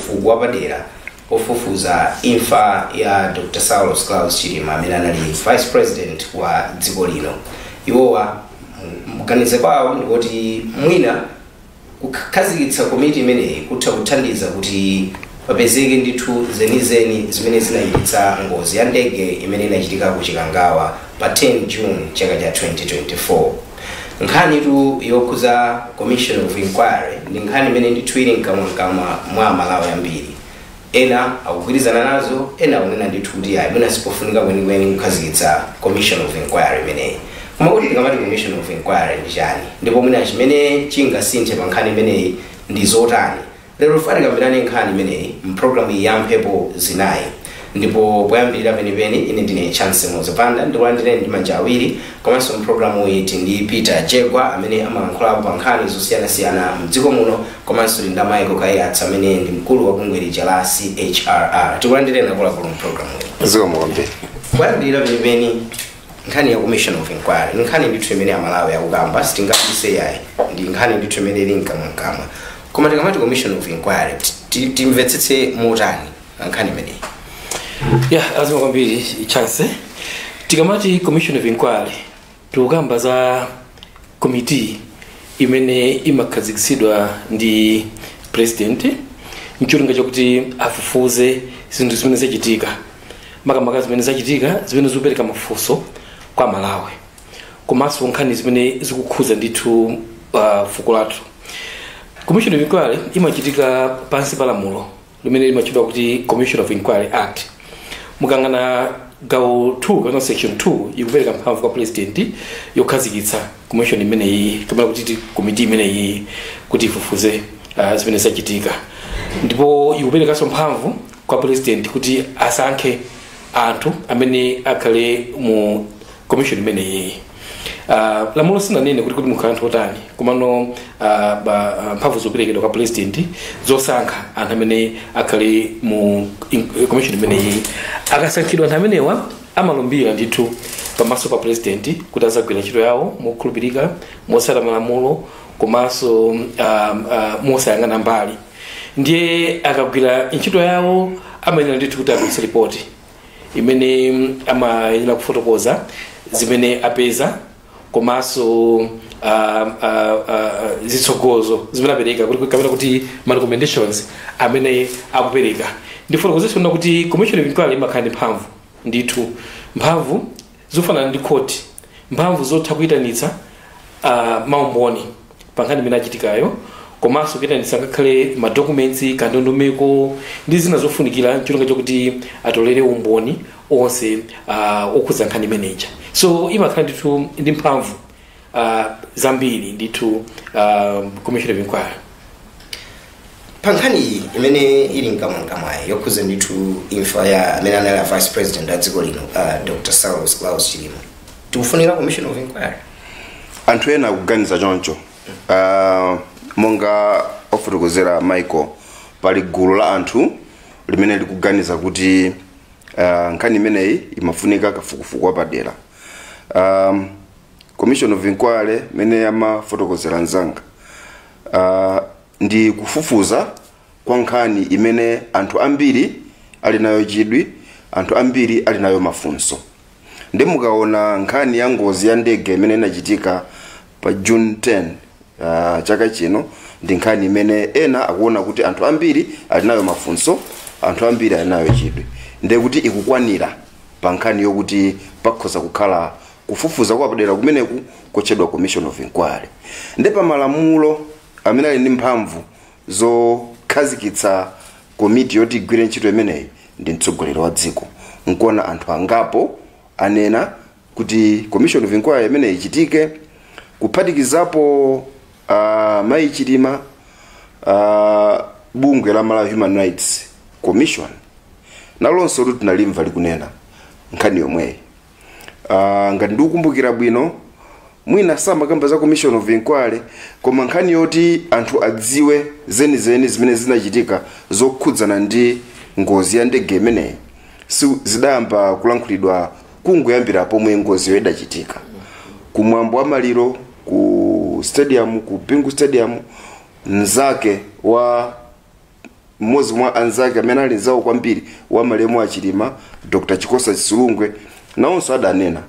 Kafukufuku wapadera ofufuza imfa ya Dr. Saulos Klaus Chilima, amene anali vice president wa dziko lino. Iwowa mganize kwawo ndikuti mwina kukhazikitsa komiti imeneyi kutha kuthandiza kuti papezeke ndithu zenizeni zimene zinachititsa ngozi ya ndege imene inachitika ku Chikangawa pa 10 June chaka cha 2024. Nkhanitu yokhuza commission of inquiry ndi nkhani imene ndithu ili mkamwamkamwa mwa Malawi ambiri. Ena akugwirizana nazo, ena akunena ndithu kuti ayi, mwina sipofunika kwenikweni kukhazikitsa commission of inquiry imeneyi. Koma kuti tikamati commission of inquiry ndi chani, ndipo mwina chimene chingasinthe pa nkhani imeneyi ndi zotani? Lero tikambirane nkhani imeneyi mpulogalamu iyi ya Mphepo Zinayi. Ndipo poyambirira penipeni, ine ndine Chance Mozapanda, ndikulandireni ndi manja awiri. Komanso mpulogalamu iyi ndi Peter Jegwa, amene amalankhulapo pa nkhani zosiyanasiyana mdziko muno, komanso ndi Michael Kaiyatsa, amene ndi mkulu wa bungwe lija la CHRR. Tikulandireni akuluakulu mpulogalamu iyi. Zikomo kwambiri. Poyambirira penipeni, nkhani ya commission of inquiry ni nkhani ndithu imene Amalawi akukamba, sitingabise yayi, ndi nkhani ndithu imene ili mkamwamkamwa. Koma tikamati commission of inquiry, timvetsetse motani nkhani imeneyi? Ya, zikomo kwambiri, Chance. Tikamati commission of inquiry, tikukamba za committee imene imakhazikitsidwa ndi president mcholinga chakuti afufuze zinthu zimene zachitika, makamaka zimene zachitika zimene zikupereka mafunso kwa Malawi, komanso nkhani zimene zikukhuza ndithu fuko lathu. Commission of inquiry imachitika pansi pa lamulo limene limatchedwa kuti Commission of Inquiry Act. Mukayang'ana gawo 2 kapena section 2, ikupereka mphamvu kwa president yokhazikitsa commission imeneyi, kapena kuti komiti imeneyi, kuti ifufuze zimene zachitika. Ndipo ikuperekanso mphamvu kwa president kuti asankhe anthu amene akhale mu commission imeneyi. Lamulo sinanene kuti mukhale anthu otani, komano mphamvu zoperekedwa kwa president zosankha anthu amene akhale mu commission imeneyi. Akasankhidwa anthu amenewa, amalumbira ndithu pamaso pa president kuti azagwira ntchito yawo mokhulupirika, motsata malamulo, komanso mosayang'ana mbali. Ndiye akagwira ntchito yawo, amayenera ndithu kuti agwiritse ripoti imene amayenera kufotokoza zimene apeza, komanso zitsogozo zimene apereka kuti, kapena kuti ma recommendations amene akupereka. Ndifotokozeso kuti commission of inquiry imakhala ndi mphamvu ndithu, mphamvu zofanana ndi court, mphamvu zotha kuyitanitsa maumboni pa nkhani imene achitikayo, komanso kuyitanitsa ngakhale ma documents, kandondomeko ndi zina zofunikira ncholinga chokuti atolere umboni onse okhudza nkhani imeneja. So imakhala ndithu ndi mphamvu zambiri ndithu commission of inquiry. Pa nkhani iyi imene ili mkamwamkamwayi, yokhuza ndithu imfa ya amene anali a vice president a dziko lino, Dr. Saulos Klaus Chilima, tikufunika commission of inquiry? Anthu ena akuganiza choncho. Monga ofotokozera Michael, pali gulu la anthu limene likuganiza kuti nkhani imeneyi imafunika kafukufuku wapadera, commission of inquiry. Mene amafotokozera mzanga, ndi kufufuza kwa nkhani imene anthu ambiri ali nayo chidwi, anthu ambiri ali nayo mafunso. Ndi mukaona nkhani ya ngozi ya ndege imene inachitika pa June 10 chaka chino, ndi nkhani imene ena akuona kuti anthu ambiri ali nayo mafunso, anthu ambiri ali nayo chidwi, ndiye kuti ikukwanira pa nkhani yokuti pakhoza kukhala kufufuza kwapadera kumeneku kotchedwa commission of inquiry. Ndi pa malamulo, amene ali ndi mphamvu zokhazikitsa komiti yoti igwire ntchito imeneyi ndi mtsogoleri wa dziko. Nkuona anthu angapo anena kuti commission of inquiry imeneyi ichitike, kuphatikizapo mayi Chilima. Bungwe la Malawi Human Rights Commission nalonso kuti tinalimva likunena nkhani yomweyi. Ngati ndikukumbukira bwino, mwina samakamba za commission of inquiry, koma nkhani yoti anthu adziwe zenizeni zimene zinachitika zokhudzana ndi ngozi ya ndege imeneyi si zidayamba kulankhulidwa kungoyambira pomwe ngoziyo idachitika kumwambo wa maliro ku stadium, ku Bingu Stadium. Mzake wa Mmodzi mwa anzake amene ali nzawo kwambiri wa malemu Achilima, Dr Chikosa Chisulungwe, nawonso adanena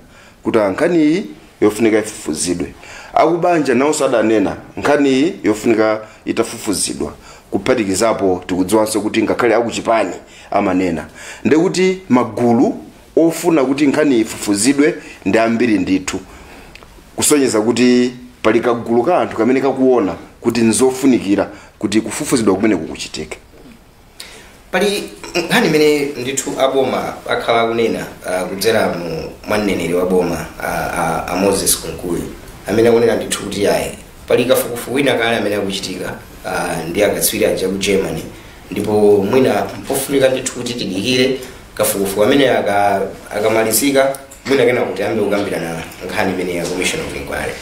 kuti nkhani iyi yofunika ifufuzidwe. Akubanja nawonso adanena nkhani iyi yofunika itafufuzidwa. Kuphatikizapo tikudziwanso kuti ngakhale akuchipani amanena, ndekuti magulu ofuna kuti nkhani ifufuzidwe ndi ambiri ndithu, kusonyeza kuti pali kagulu ka anthu kamene kakuona kuti nzofunikira kuti kufufuzidwa kumene kukuchitike. Pali nkhani imene ndithu aboma akhala akunena kudzera mu mwa mneneri wa boma, a Moses Kunkuyu, amene akunena ndithu kuti ayi, pali kafukufuku wina kale amene akuchitika ndi akatswiri aja ku Germany, ndipo mwina mpofunika ndithu kuti tidikire kafukufuku amene akamalizika, mwina kena kuti ambe kukambirana nkhani imene ya commission of inquiry.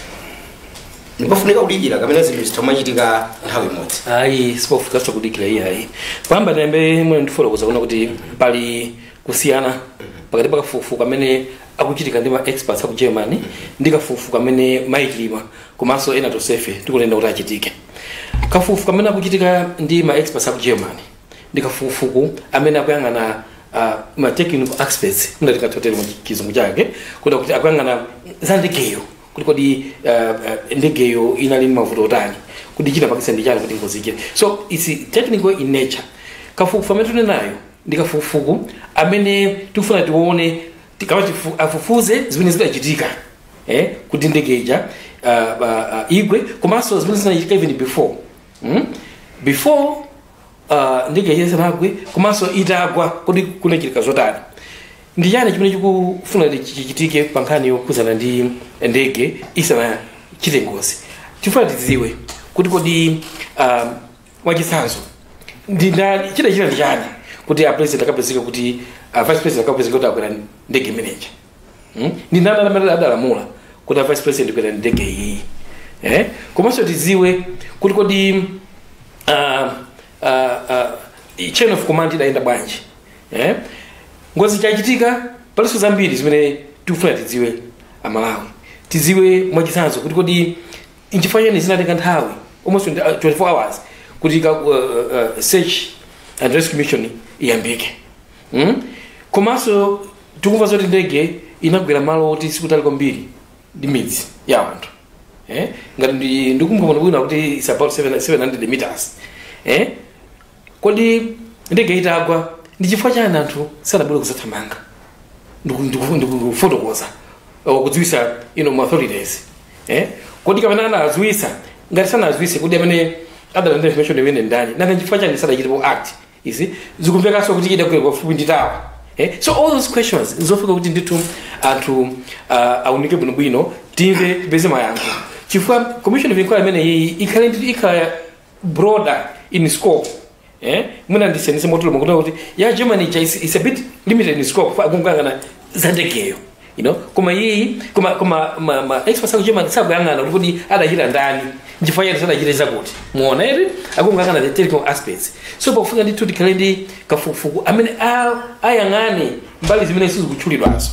Ndipofunika kudikira kamene zinthu zitamachitika nthawi imodzi? Ayi, sipofunika kudikira iyayi. Pamba tayambe mwene ndifotokoza kuona kuti pali kusiyana pakati pa kafukufuku amene akuchitika ndi ma experts aku Germany ndi kafukufuku amene mayi Chilima komanso ena tonsefe tikunena kuti achitike. Kafukufuku amene akuchitika ndi ma experts aku Germany ndi kafukufuku amene akuyang'ana ma technical experts, ngati katotero mu Chizungu chake, kuti akuyang'ana za ndegeyo, kuti kodi ndegeyo inali ndi mavuto otani, kuti chinapangitsa ndi chani kuti ngozi ichite. So it's technical in nature. Kafukufuku amene tili nayo ndi kafukufuku amene tikufuna tione tikama afufuze zimene zidachitika kuti ndege ija igwe, komanso zimene zinachitika even before, Before ndege ija isanagwe komanso itagwa, kuti kunachitika zotani, ndi chani chimene chikufuna kuti chichitike pa nkhani yokhuzana ndi ndege isanachite ngozi. Tifuna tidziwe kuti kodi, mwachitsanzo, ndi ndani chidachita, ndi chani kuti a president akapezeka kuti a vice president akapezeka kuti akwera ndege imeneja, Ndi ndani amene adalamula kuti a vice president kwera ndege iyi, eh? Komanso tidziwe kuti kodi chain of command idayenda bwanji, eh? Ngozi chachitika, palinso zambiri zimene tikufuna tidziwe Amalawi. Tidziwe mwachitsanzo kuti kodi nchifukwa chani zinatenga nthawi almost 20, 24 hours kuti search and rescue mission iyambike, Komanso tikumva zoti ndege inagwera malo oti sikutali kwambiri ndi midzi ya anthu, eh? Ngati ndikumbuka bwino kuti it's about 700 meters, eh? Kodi ndege itagwa ndi chifukwa chani anthu sanabwere kuzathamanga ndikufotokoza kudziwisa ino ma authorities, eh? Kodi kapena anadziwisa? Ngati sanadziwise, kodi amene adalandira information imene ndani, nanga chifukwa chani sadachitepo act? Izi zikumvekanso kuti idagwera pafupi ndi tower, eh? So all those questions zofika kuti ndithu anthu aunike bwinobwino, timve, tipeze mayankho, chifukwa commission of inquiry imene iyi ikhale ndithu ikhala broader in scope, eh? Mwina ndisiyanise motolo kuti ya Germany ija is a bit limited in scope, akungangana za ndegeyo, koma iyi koma ma experts aku Germany sakuyang'ana kuti kodi adachita ndani, nchifukwa chani sadachite zakuti. Muona eri akungangana the technical aspects. So pakufika ndithu tikhale ndi kafukufuku amene ayang'ane mbali zimene sizikutchulidwazo,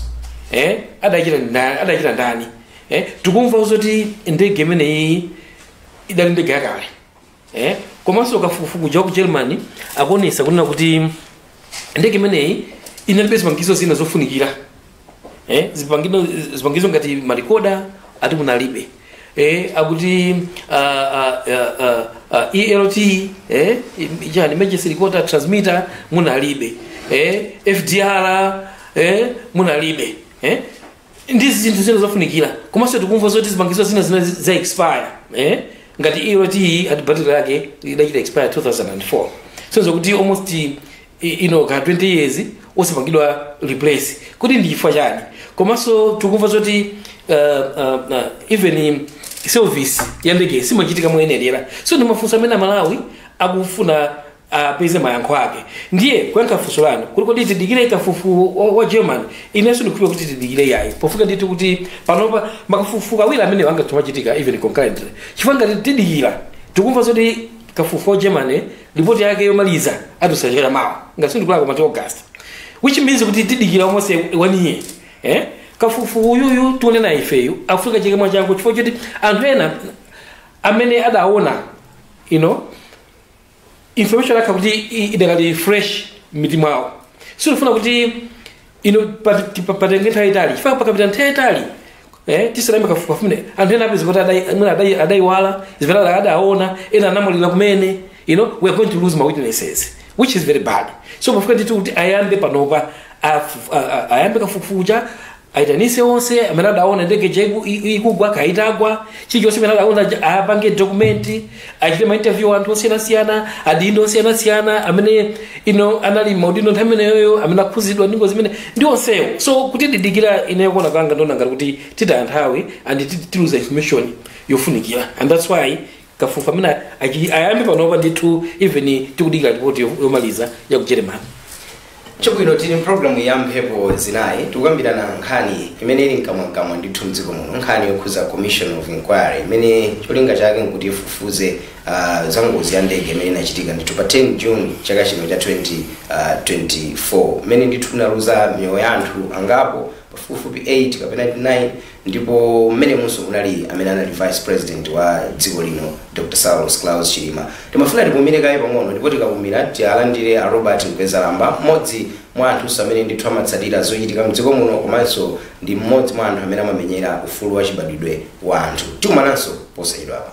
eh? Adachita ndani, adachita ndani, eh? Tikumva zoti ndege imeneyi idali ndege yakale, eh? Komanso kafukufuku ja ku Germany akuonesa kunena kuti ndege imeneyi inalibe zipangizo zina zofunikira, eh? Zipangizo ngati ma recorder ati munalibe, eh? Akuti ELT, eh? Yani emergency recorder transmitter munalibe, eh? FDR, eh? Munalibe, eh? Ndi zinthu zina zofunikira. Komanso tikumva zoti zipangizo zina zina za expire, eh? Ngati ELT ati battery yake idachita expire 2004, so zokuti almost ka 20 years osapangidwa replace, kuti ndi chifukwa chani? Komanso tikumva zoti even service ya ndege simachitika moyenerera. So ndi mafunso amene Amalawi akufuna apeze mayankho ake. Ndiye kuyankha funso lanu kuti kodi tidikire kafukufuku wa German, inenso ndikufupa kuti tidikire yayi, pofika ndithu kuti panopa makafukufuku awiri amene angathomachitika even concurrently, chifukwa ngati tidikira, tikumva zoti kafukufuku wa Germany ripoti yake yomaliza atusachera mawa, ngati sindikulakwa mati August, which means kuti tidikira almost one year, eh? Kafukufuku uyuyu tionena ifeyu afika chike mwachangu, chifukwa choti anthu ena amene adaona Information yake kuti idakali fresh m'mitima mwawo. Silifuna kuti ino patenge nthawi itali, chifukwa pakapita nthawi itali tisalambe kafune anthu ena apeza kuti adaiwala zimene adaona, ena anamwalira kumene. We are going to lose my witnesses, which is very bad. So pafika ndithu kuti ayambe panopa, ayambe kafukufuku, aitanise onse amene adaona ndege ikugwa, kaitagwa, chilichonse amene adaona apange document, achite ma interview anthu osiyanasiyana, adindo osiyanasiyana amene ino anali maudindo nthawi imeneyoyo, amene akhuzidwa ndi ngozi imene ndi onsewo. So kuti didikira, ineyo kuona kwanga ndiona ngati kuti titaya nthawi and tiluza information yofunikira, and that's why kafukufuku amene ayambe panopa ndithu, even tikudikira ripoti yomaliza ya ku Germany. Chabwino, tili mpulogalamu ya Mphepo Zinayi, tikukambirana nkhani imene ili mkamwamkamwa ndithu mdziko muno, nkhani yokhuza commission of inquiry imene cholinga chake nkuti ifufuze za ngozi ya ndege imene inachitika ndithu pa 10 June chaka chino cha 2024, imene ndithu inaluza miyoyo ya anthu angapo, pafupifupi 8 kapena 9, ndipo mmene munso munali amene anali vice president wa dziko lino, Dr Saulos Klaus Chilima. Timafuna tipumire kaye pang'ono, ndipo tikapumira tialandire a Robert Mkwezalamba, mmodzi mwa anthu amene ndithu amatsatira zochitika mdziko muno, komanso ndi mmodzi mwa anthu amene amamenyera ufulu wa chibadwidwe wa anthu. Tikumananso posachedwapa.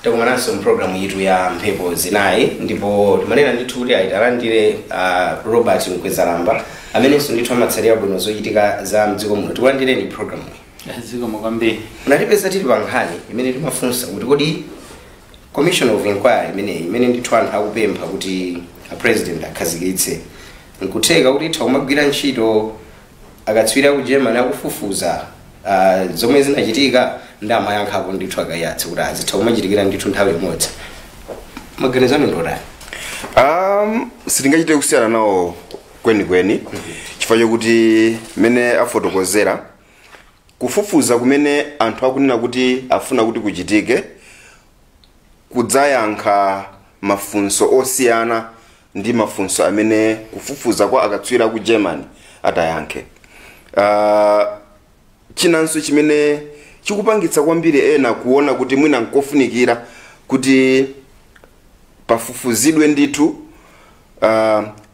Takumananso mpulogalamu yitu ya Mphepo Zinayi, ndipo timanena ndithu kuti aitalandire Robert Mkwezalamba, amenenso ndithu amatsatira bwino zochitika za mdziko muno. Tikulandireni programu iyi. Zikomo kwambiri. Munatipeza tili pa nkhani imene timafunsa kuti kodi commission of inquiry imeneyi, imene ndithu anthu akupempha kuti a president akhazikitse, nkutheka kuti itha kumagwira ntchito akatswiri aku Germany akufufuza zomwe zinachitika? Ndi amayankhapo ndithu akayatsi kuti azitha kumachitikira ndithu nthawi imodzi. Maganizo anu ndotani? Sitingachite kusiyana nawo kwenikweni, chifukwa chokuti mmene afotokozera, kufufuza kumene anthu akunena kuti afuna kuti kuchitike kudzayankha mafunso osiyana ndi mafunso amene kufufuza kwa akatswiri ku Germany atayankhe. Chinanso chimene chikupangitsa kwambiri ena kuona kuti mwina nkofunikira kuti pafufuzidwe ndithu,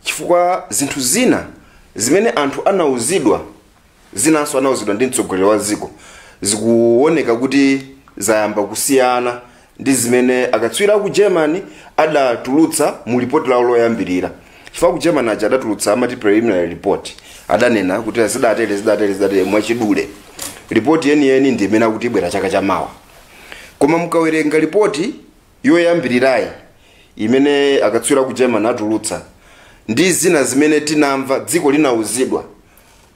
chifukwa zinthu zina zimene anthu anauzidwa, zinanso anauzidwa ndi mtsogoleri wa dziko, zikuoneka kuti zayamba kusiyana ndi zimene akatswiri aku Germany adatulutsa mu ripoti lawo loyambirira. Chifukwa ku Germany aja adatulutsa amati preliminary report, adanena kuti zidatere, zidatere, zidatere mwachidule. Ripoti yeniyeni ndi imene akuti ibwera chaka chamawa. Koma mukawerenga ripoti yoyambirirayi imene akatswiri aku Germany atulutsa ndi zina zimene tinamva dziko linauzidwa,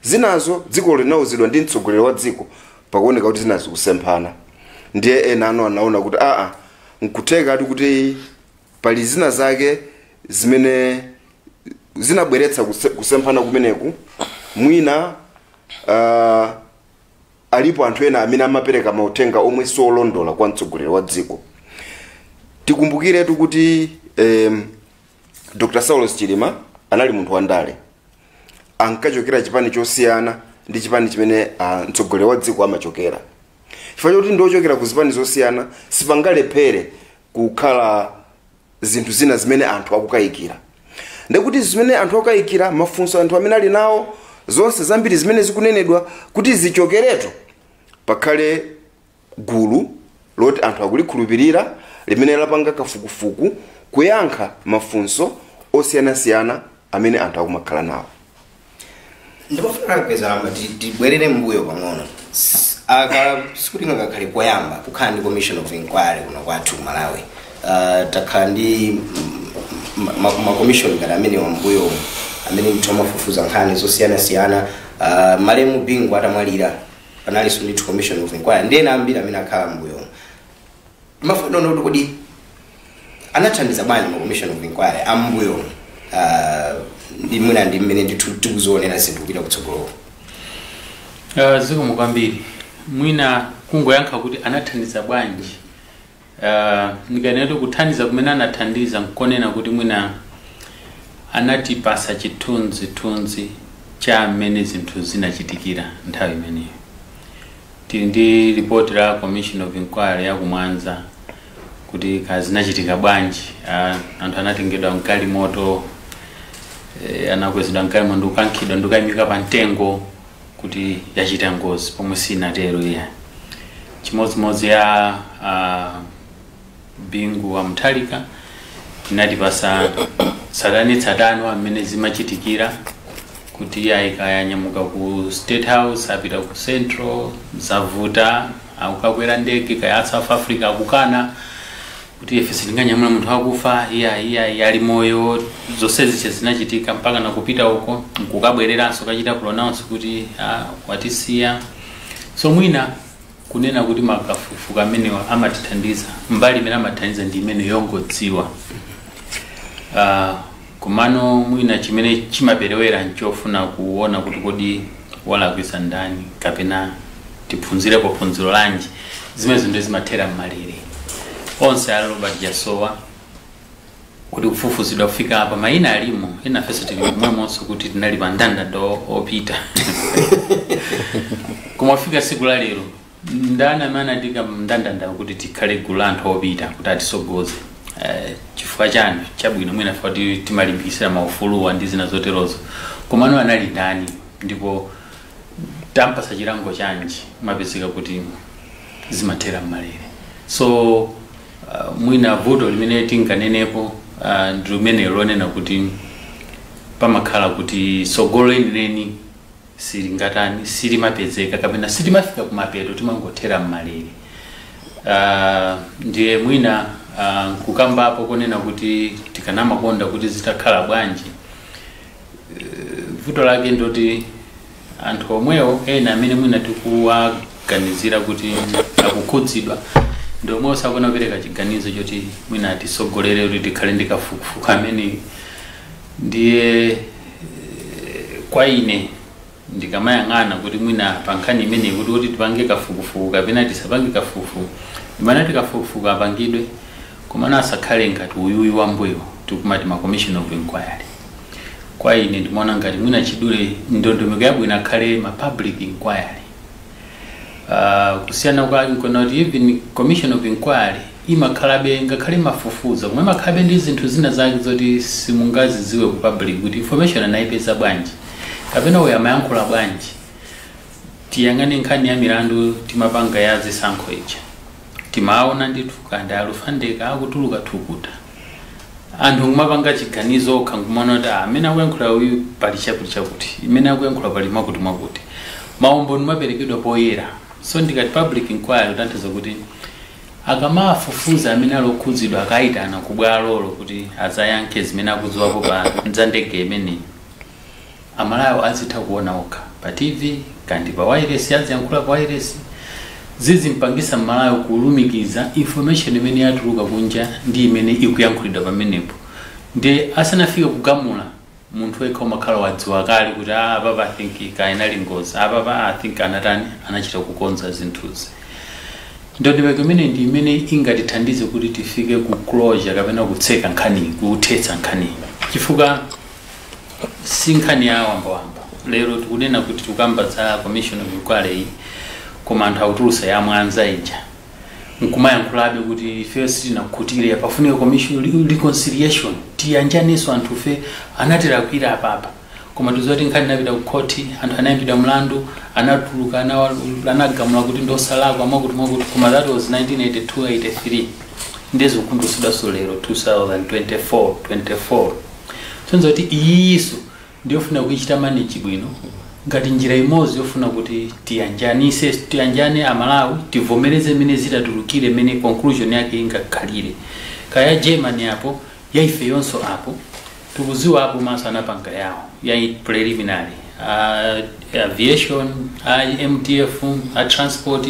zinazo dziko linauzidwa ndi mtsogoleri wa dziko, pakuoneka kuti zina zikusemphana. Ndiye ena ano anaona kuti aa, nkutheka ati kuti pali zina zake zimene zinabweretsa kusemphana kumeneku. Mwina alipo anthu ena amene amapereka mauthenga omwe siolondola kwa mtsogoleri wa dziko. Tikumbukiretu kuti Dr. Saulos Chilima anali munthu wandale, ankachokera chipani chosiyana ndi chipani chimene mtsogoleri wa dziko amachokera. Chifukwa choti ndiochokera ku zipani zosiyana, sipangalephere kukhala zinthu zina zimene anthu akukayikira. Ndekuti zimene anthu akayikira, mafunso anthu amene ali nawo, zonse zambiri zimene zikunenedwa kuti zichokeretu, pakhale gulu loti anthu akulikhulupirira limene lapanga kafukufuku kuyankha mafunso osiyanasiyana amene anthu akumakhala nawo. Ndimafuna kupeza tibwerere mbuyo pang'ono. Aka sikuti ngakhale koyamba kukhala ndi commission of inquiry kuno kwathu ku Malawi. Takhala ndi ma commission ngati amene wambuyo amene ndithu amafufuza nkhani zosiyanasiyana. Malemu Bingu atamwalira, panalinso ndithu commission of inquiry ndi ena ambiri amene akhala mbuyo. Mafuna kuti kodi anathandiza bwanji ma commission of inquiry ambuyo, ndi mwina ndi mmene ndithu tikuzionera zinthu kupita kutsogoloko? Zikomo kwambiri. Mwina kungoyankha kuti anathandiza bwanji, ndikanena kuthandiza kumene anathandiza nkonena kuti mwina anatipasa chithunzithunzi cha mmene zinthu zinachitikira nthawi imeneyo. Tili ndi ripoti la commission of inquiry ya kumwanza kuti kazinachitika bwanji. Anthu anatengedwa mgalimoto, anakwezedwa mgalimoto ndikukankhidwa ndikukayimika pa mtengo kuti yachita ngozi, pomwe sinatero iya. Chimodzimodzi ya Bingu wa Mutharika inatipasa tsatanetsatane amene zimachitikira, kuti ayi kayanyamuka ku State House apita ku Central, zavuta, akukakwera ndege kaya South Africa akukana kuti ife sitinganyamula munthu akufa, iya iya ali moyo. Zonsezi zinachitika mpaka nakupita uko nkukabwereranso kachita pronounce kuti ah, watisiya. So mwina kunena kuti makafukufuku amenewa amatithandiza, mbali imene amathandiza ndi imene yongodziwa. Komano mwina chimene chimaperewera nchofuna kuona kuti kodi walakwisa ndani kapena tiphunzirepo phunziro lanji. Zimene ndo zimathera mmalere onse a Robert Chasowa, kuti kufufuzidwa kufika apa mayina alimo, ena fenso tili momwemonso kuti tinali pa ndandanda opita. Koma kufika siku la lero, ndani amene anatika mndandanda kuti tikhale gulu la anthu opita kuti atisogoze? Chifukwa chani? Chabwino, mwina fa kuti timalimbikitsira maufuluwa ndi zina zoterozo, komano anali ndani ndipo tampasa chilango chanji? Mapezeka kuti zimathera mmalere. So mwina vuto limene tinganenepo ndi limene lonena kuti pamakhala kuti sogolo lenileni silingatani, silimapezeka kapena silimafika kumapeto, timangothera mmalere. Ndiye mwina nkukambapo kunena kuti tikanamakonda kuti zitakhala bwanji. Vuto lake ndoti anthu omwewo ena amene mwina tikuwaganizira kuti akukhudzidwa ndi omwewo sakuna kupereka chiganizo choti mwina atisogolere kuti tikhale ndi kafukufuku amene. Ndiye kwa ine ndikamayang'ana kuti mwina pa nkhani imeneyi kuti tipange kafukufuku kapena tisapange kafukufuku, ndimanati kafukufuku apangidwe, komano asakhale ngati uyuyu wambuyo tikumati ma commission of inquiry. Kwa ine ndimaona ngati mwina chidule ndondomeko yabwino akhale ma public inquiry. Kusiyana kwake nkona kuti even commission of inquiry imakhalabe, ngakhale mafufuza, koma imakhalabe ndi zinthu zina zake zoti simungazidziwe ku public kuti information anayipeza bwanji kapena uyo amayankhula bwanji. Tiyang'ane nkhani ya milandu timapanga ya zisankho ija, timaona ndithu kanda alufandeka akutuluka thukuta, anthu nkumapanga chiganizo okha, nkumaona kuti ah, amene akuyankhula uyu pali chakuti chakuti, imene akuyankhula pali mwakuti mwakuti, maumboni maperekedwa poyera. So ndikati public inquiry kutanthauza kuti akamafufuza amene ali okhudzidwa, akayitana ku bwalolo kuti azayankhe zimene akudziwapo pa za ndege imeneyi, Amalawi azitha kuona okha pa TV kandi pa wireless, aziyankhula pa wireless, zizimpangisa Mmalawi kulumikiza information imene yatuluka kunja ndi imene ikuyankhulidwa pamenepo. Ndi asanafike kugamula, munthu wekha umakhala wadziwa kale kuti ah, apapa I think kainali ngozi, apapa I think anatani, anachita kukonza zinthuzi. Ndondomeko imene ndi imene ingatithandize kuti tifike ku closure kapena kutseka nkhaniyi, kuthetsa nkhaniyi, chifukwa si nkhani ya wambawamba. Lero tikunena kuti tikukamba za commission of inquiry iyi, koma anthu akutulusa ya Mwanza ija. Nkumayankhulabe kuti ife sitinakhutire, pafunika commission, reconciliation, tiyanjaninso anthufe, anatilakwira apapa. Koma tizoti nkhani inapita ku khoti, anthu anayimbidwa mlandu, anatuluka, anagamula kuti ndosalakwa, mwakuti mwakuti. Koma that was 1982, 83. Ndezikukumbusidwanso lero 2024, 24. Sonza kuti iyiso ndiyofuna kuichita manage bwino ngati njira imodzi yofuna kuti tiyanjanise, tiyanjane Amalawi, tivomereze imene zitatulukire, imene conclusion yake ingakhalire, kaya Germany apo, yaife yonso apo. Tikuziwa apo maso anapanga yawo ya preliminary, aviation, a MDF, a transport,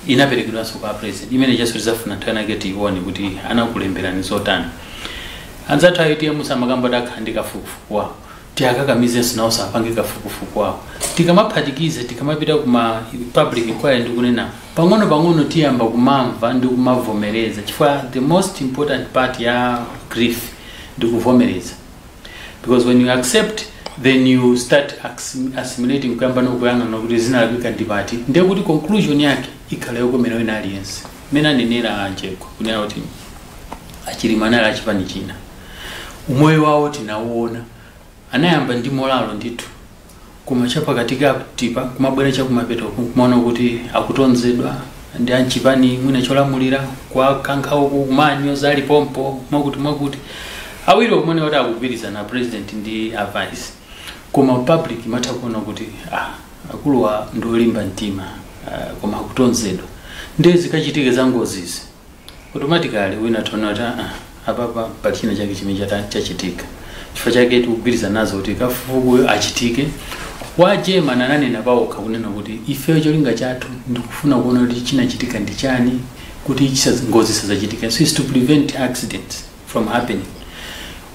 inaperekedwanso kwa president, imene chaso tizafuna nthawi yake tiione kuti anakulemberani zotani. Anzathu a UTM samakamba takhala ndi kafukufuku wawo, tiakakamizenso nawo sapange kafukufuku wawo. Tikamaphatikize, tikamapita kuma public inquiry, ndikunena pang'ono pang'ono tiyamba kumamva ndi kumavomereza, chifukwa the most important part ya grief ndi kuvomereza, because when you accept, then you start assimilating, kuyamba nokuyang'ana kuti zinalakwika ndi pati, ndiye kuti conclusion yake ikhala yokomera wina aliyense. Mmene anenera anjeko kunena kuti aChilima anali achipani china, umoyo wawo tinawuona, anayamba ndi moralo ndithu, koma chapakatikatipa kumabwera chakumapeto kumaona kuti akutonzedwa ndi anchipani mwina cholamulira, kwa kankha uku, kumanyoza alipompo, mwakuti mwakuti. Awiri omwe kuti akugwirizana, president ndi a vice, koma public imatha kuona kuti ah, akuluwa ndi olimba mtima, koma akutonzedwa. Ndiye zikachitike za ngozizi, automatically wina tiona kuti ah, apapa pali china chake chimene chachitika. Chifukwa chake tikugwirizana nazo kuti kafukufukuyo achitike. Wa German ananena pawokha kunena kuti ifeyo cholinga chathu ndikufuna kuona kuti chinachitika ndi chani kuti ngozi isazachitika. So is to prevent accidents from happening.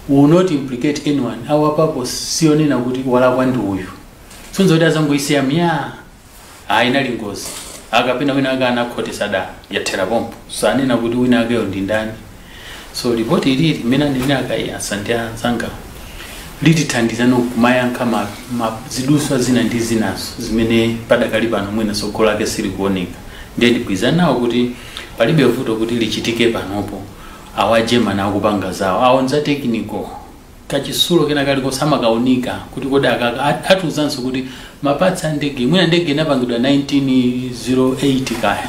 We will not implicate anyone. Our purpose sionena kuti walakwa ndi uyu. Sonza kuti azangoisiya mya, ayi, inali ngozi, akapena wina ake anakhotesa da, yathera pompo, sanena kuti wina akeyo ndi ndani. So ripoti ilili, imene anene akayasa ndi anzanga, litithandiza kumayankha ma ziduswa zina ndi zinazo zimene padakali pano mwina tsogolo lake silikuoneka. Ndiye ndigwirizana nawo kuti palibe vuto kuti lichitike panopo. Awa German akupanga zawo, awo nza technical, kachisulo kena kaliko samakaunika kuti kodi akaka atiuzanso kuti ma parts a ndege, mwina ndege inapangidwa 1908 kaya,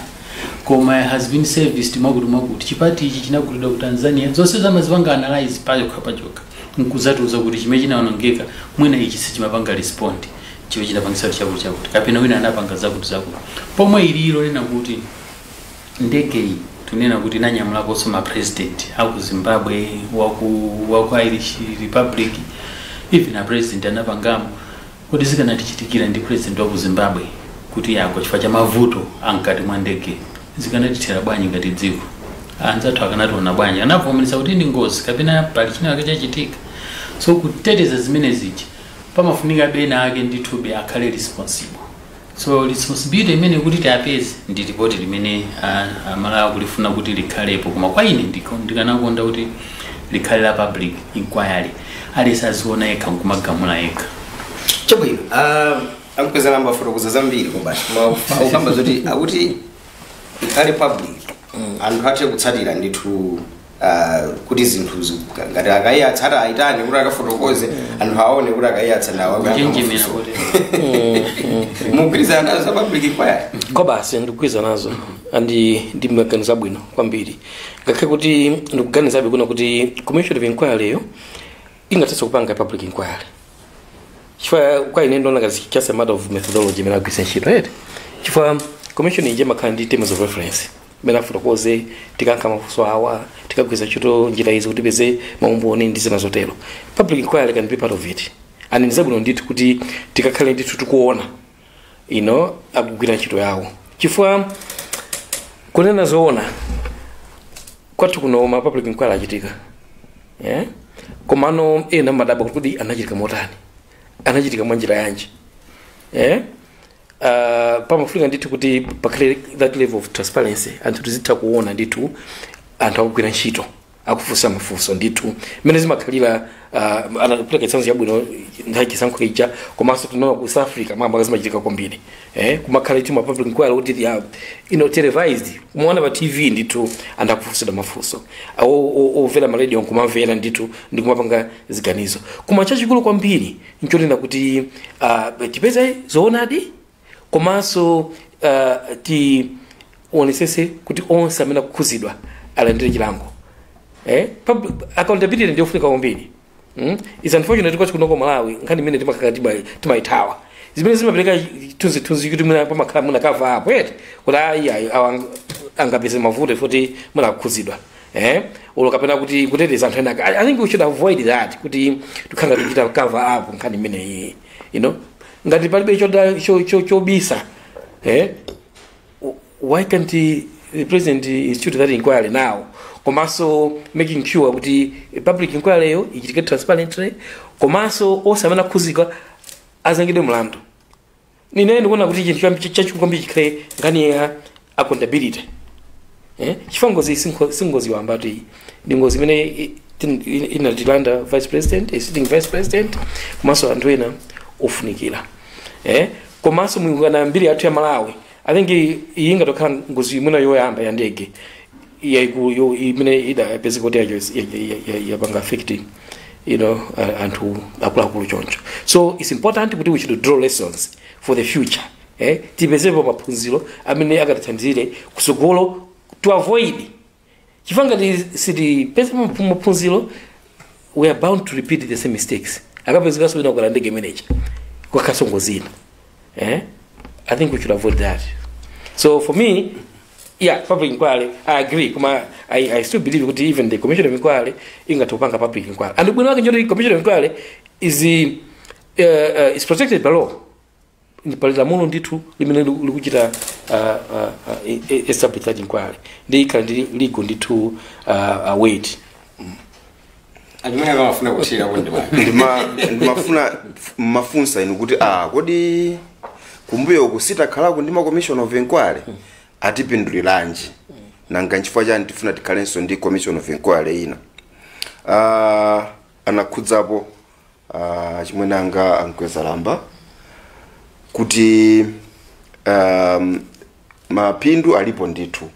koma has been serviced mwakuti mwakuti, chi part ichi chinagulidwa ku Tanzania, zonse zamazipanga analyze pachokha pachokha nkuzatiuza kuti chimene chinaonongeka mwina ichi sichimapanga respond, chiwe chinapangisa kuti chakuti chakuti, kapena wina anapanga zakuti zakuti. Pomwe ililo lena kuti ndege iyi tunena kuti inanyamulakonso ma president aku Zimbabwe, waku Irish Republic, even a president anapangamo, kuti zikanatichitikira ndi president wa ku Zimbabwe kuti yagwa chifukwa cha mavuto ankati mwa ndege, zikanatithera bwanji ngati dziko? Anzathu akanationa bwanji? Anavomereza kuti ndi ngozi kapena pali china chake chachitika? So kuteteza zimene zija pamafunika bena ake ndithube akhale responsible. So responsibility imene kuti tiapeze ndi ripoti limene Amalawi kulifuna kuti likhalepo. Koma kwa ine ndikanakonda kuti likhale la public inquiry, aliyense aziona yekha nkumagamula yekha. Chabwino, ankweza namba fotokoza zambiri koma ukamba zoti akuti ikhale public, anthu athe kutsatira ndithu, kuti zinthu ngati akayiyatsa ati ayitane kuti akafotokoze, anthu aone kuti akayiyatsa nawo. Kuchenjemera kuti Mugwirizana nazo za public inquiry? Kwa basi, ndikugwirizana nazo, andi ndi maganizo abwino kwambiri, ngakhale kuti ndikuganizabe kuna kuti commission of inquiry yo ingathenso kupanga public inquiry, chifukwa kwa ine ndiona ngati just a matter of methodology imene agwiritsa ntchito, right? Chifukwa commission ije imakhala ndi terms of reference imene afotokoze, tikankha mafunso awa, tikagwiritsa ntchito njira izi kuti tipeze maumboni ndi zina zotero. Public inquiry can be part of it, and ndizabwino ndithu kuti tikakhale ndithu tikuona ino akugwira ntchito yawo, chifukwa kunena zoona kwathu kuno ma public inquiry achitika, yeah? Komano ena madabwa kuti anachitika motani, anachitika mwa njira yanji, yeah? Pamafunika ndithu kuti pakhale that level of transparency, anthu tizitha kuona ndithu anthu akugwira ntchito. Akufunsa mafunso ndithu mmene zimakhalira. Anapereka chitsanzo chabwino nthawi chisankho ija, komanso tinaona ku South Africa mamba zimachitika kwambiri, kumakhala itima public inquiry kuti they are televised, kumaona pa TV ndithu, anthu akufunsidwa mafunso, omvera ma radio nkumamvera ndithu ndi kumapanga ziganizo. Koma chachikulu kwambiri nchonena kuti tipeze zoonadi, komanso tionesese kuti onse amene akukhuzidwa alandire chilango. Accountability ndiyofunika kwambiri. It's unfortunate kuti kunoko Malawi nkhani imene timakhala timayithawa, zimene zimapereka chithunzithunzi kuti mwina pamakhala muna cover apo eti, kuti ayi ayi, awa angapeze mavuto futi munakukhuzidwa, ulo kapena kuti kuteteza anthu ena. I think we should avoid that, kuti tikhala tichita cover up nkhani imeneyi. Ngati palibe chobisa, why can't the president institute that inquiry now, komanso making sure kuti public inquiry yo ichitike transparently, komanso onse amene akhuzidwa azengedwe mlandu? Ine ndikuona kuti chinthu chachikulu kwambiri chikhale nkhani ya accountability, chifukwa ngozi si ngozi wamba ti, ndi ngozi imene inatilanda vice president, a sitting vice president, komanso anthu ena ofunikira, komanso mwikana mbiri yathu ya Malawi. I think iyi ingatokhala ngozi imene yoyamba ya ndege yaikulu imene idapezeka kuti yacho yapanga affect anthu akuluakulu choncho. So it's important kuti we should draw lessons for the future, tipezepo maphunziro amene akatithandizire kusogolo to avoid, chifukwa ngati sitipeze maphunziro, we are bound to repeat the same mistakes. Akapezekanso wina kukala ndege manager kwakhaso ngozi ina, I think we should avoid that. So for me, yeah, public inquiry, I agree, koma I still believe kuti even the commission of inquiry ingatopanga public inquiry, and bwino wake njoti commission of inquiry is protected by law. Pali lamulo ndithu limene likuchita establish that inquiry, ndi ikhala ndi legal ndithu weight. Achimene akamafuna kuthira kuti ndimani? Ndimafuna mafunsa inu kuti kodi kumbuyo uku sitakhalako ndi ma commission of inquiry, atipinduliranji? Nanga nchifukwa chani tifuna tikhalenso ndi commission of inquiry ina? Anakhudzapo chimwene anga ankweza lamba kuti mapindu alipo ndithu.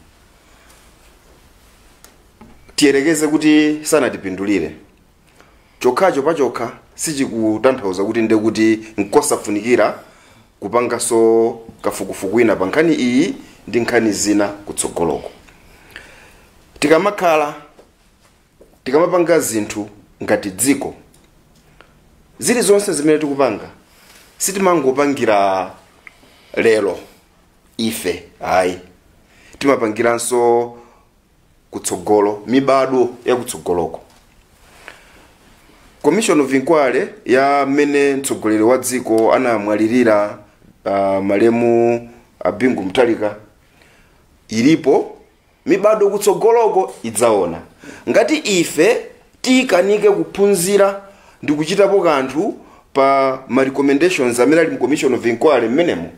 Tiyerekeze kuti sanatipindulire, chokhacho pachokha sichikutanthauza kuti nde kuti nkosafunikira kupanganso kafukufuku ina pa nkhani iyi ndi nkhani zina kutsogoloko. Tikamakhala tikamapanga zinthu ngati dziko, zilizonse zimene tikupanga sitimangopangira lero ife ayi, timapangiranso kutsogolo, mibadwo yakutsogoloko. Commission of inquiry ya mmene mtsogoleri wa dziko anamwalirira, malemu Abingu Mutharika, ilipo, mibadwo kutsogoloko idzaona. Ngati ife tikanike kuphunzira ndi kuchitapo kanthu pa ma recommendations amene ali mu commission of inquiry mmenemo,